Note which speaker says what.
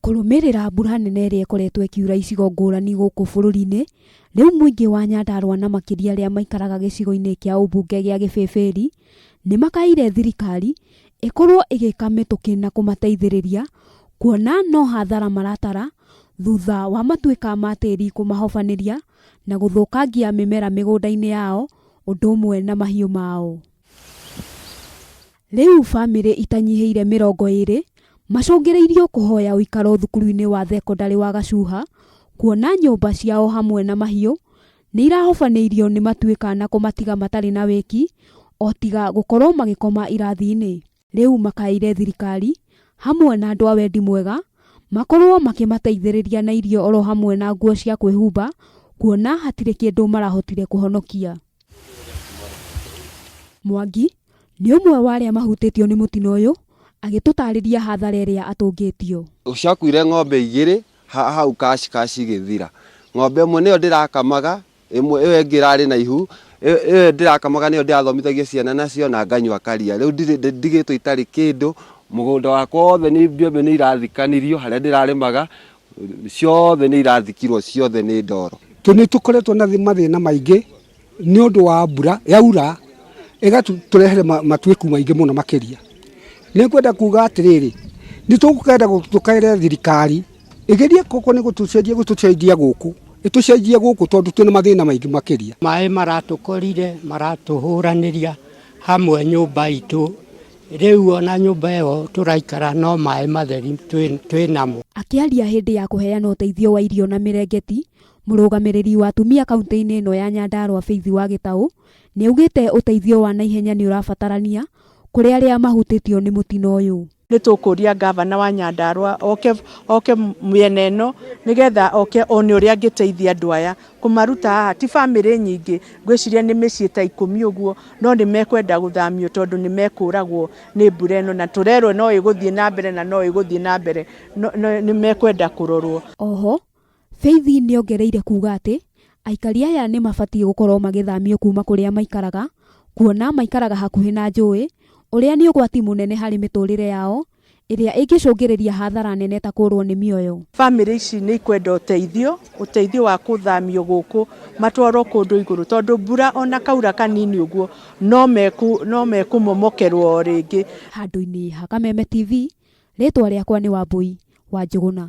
Speaker 1: Kũrũmĩrĩra mbura nene ĩrĩa ĩkoretwo ĩkiura icigo ngũrani gũkũ bũrũri-inĩ, rĩu mũingĩ wa Nyandarua na makĩria arĩa maikaraga gĩcigo-inĩ kĩa ũmbunge gĩa Gĩbĩbĩri, nĩ makaĩire thirikari ĩkorwo ĩgĩka mĩtũkĩ na kũmateithĩrĩria, kuona no hathara maratara thutha wa matuĩka ma tĩri kũmahobanĩria na gũthũkangia mĩmera mĩgũnda-inĩ yao ũndũ ũmwe na mahiũ mao. Rĩu bamĩrĩ itanyihĩire 20 macũngĩrĩirio kũhoya ũikaro thukuru-inĩ wa thekondarĩ wa Gacuha kuona nyũmba ciao hamwe na mahiũ nĩ irahobanĩirio nĩ matuĩka na kũmatiga matarĩ na wĩki o tiga gũkorwo magĩkoma irathi-inĩ. Rĩu makaĩire thirikari hamwe na andũ a wendi mwega makorwo makĩmateithĩrĩria na irio oro hamwe na nguo cia kwĩhumba kuona hatirĩ kĩndũ marahotire kũhonokia. Mwangi nĩ ũmwe wa arĩa mahutĩtio nĩ mũtino ũyũ agĩtũtarĩria hathara ĩrĩa atũngĩtio.
Speaker 2: Ciakuire ng'ombe igĩrĩ hau cash cash igĩthira. Ng'ombe ĩmwe nĩyo ndĩrakamaga, ĩmwe ĩyo ĩngĩ ĩrarĩ na ihu, ĩyo ndĩrakamaga nĩyo ndĩrathomithagia ciana nacio na nganyua karia. Rĩu ndigĩtwo itarĩ kĩndũ, mũgũnda wakwa wothe mbembe nĩ irathikanirio harĩa ndĩrarĩmaga, ciothe nĩ irathikirwo ciothe nĩ ndoro.
Speaker 3: Nĩ tũkoretwo na mathĩna maingĩ nĩ ũndũ wa mbura yaura ĩgatũrehere matuĩku maingĩ mũno makĩria. Nĩ ngwenda kuga atĩrĩrĩ, nĩ tũkwenda tũkaĩre thirikari ĩgerie koko nĩ gũtũcenjia gũtũcenjia gũkũ, ĩtũcenjie gũkũ tondũ twĩna mathĩna maingĩ makĩria.
Speaker 4: Maĩ maratũkorire maratũhũranĩria hamwe nyũmba itũ Rĩu ona nyũmba ĩyo tũraikara no maĩ matheri twĩ namo.
Speaker 1: Akĩaria hĩndĩ ya kũheana ũteithio wa irio na mĩrengeti, mũrũgamĩrĩri wa atumia kauntĩ-inĩ ĩno ya Nyandarua Faith wa Gĩtaũ nĩ augĩte ũteithio wa naihenya nĩ ũrabatarania kũrĩ arĩa mahutĩtio nĩ mũtino ũyũ.
Speaker 5: Nĩ tũkũria ngavana wa Nyandarua oke oke mĩena ĩno nĩgetha oke one ũrĩa angĩteithia andũ aya kũmaruta haha. Ti bamĩrĩ nyingĩ, ngwĩciria nĩ mĩciĩ ta ikũmi ũguo, no nĩ mekwenda gũthamio tondũ nĩ mekũragwo nĩ mbura ĩno na tũrerwo no ĩgũthiĩ na mbere na no ĩgũthiĩ na mbere, nĩ mekwenda kũrorwo.
Speaker 1: Oho, Faith nĩongereire kuuga atĩ aikari aya nĩ mabatiĩ gũkorwo magĩthamio kuma kũrĩa maikaraga kuona maikaraga hakuhĩ na njũĩ, ũrĩa nĩ ũgwati mũnene harĩ mĩtũrĩre yao ĩrĩa ĩngĩcũngĩrĩria hathara nene ta kũrwo nĩ mĩoyo.
Speaker 5: Bamĩrĩ ici nĩ ikwenda ũteithio, ũteithio wa kũthamio gũkũ matwarwo kũndũ igũrũ tondũ mbura ona kaura kanini ũguo no mekũmomokerwo o rĩngĩ.
Speaker 1: Handũ-inĩ ha Kameme TV, rĩtwa rĩakwa nĩ Wambũi wa Njũgũna.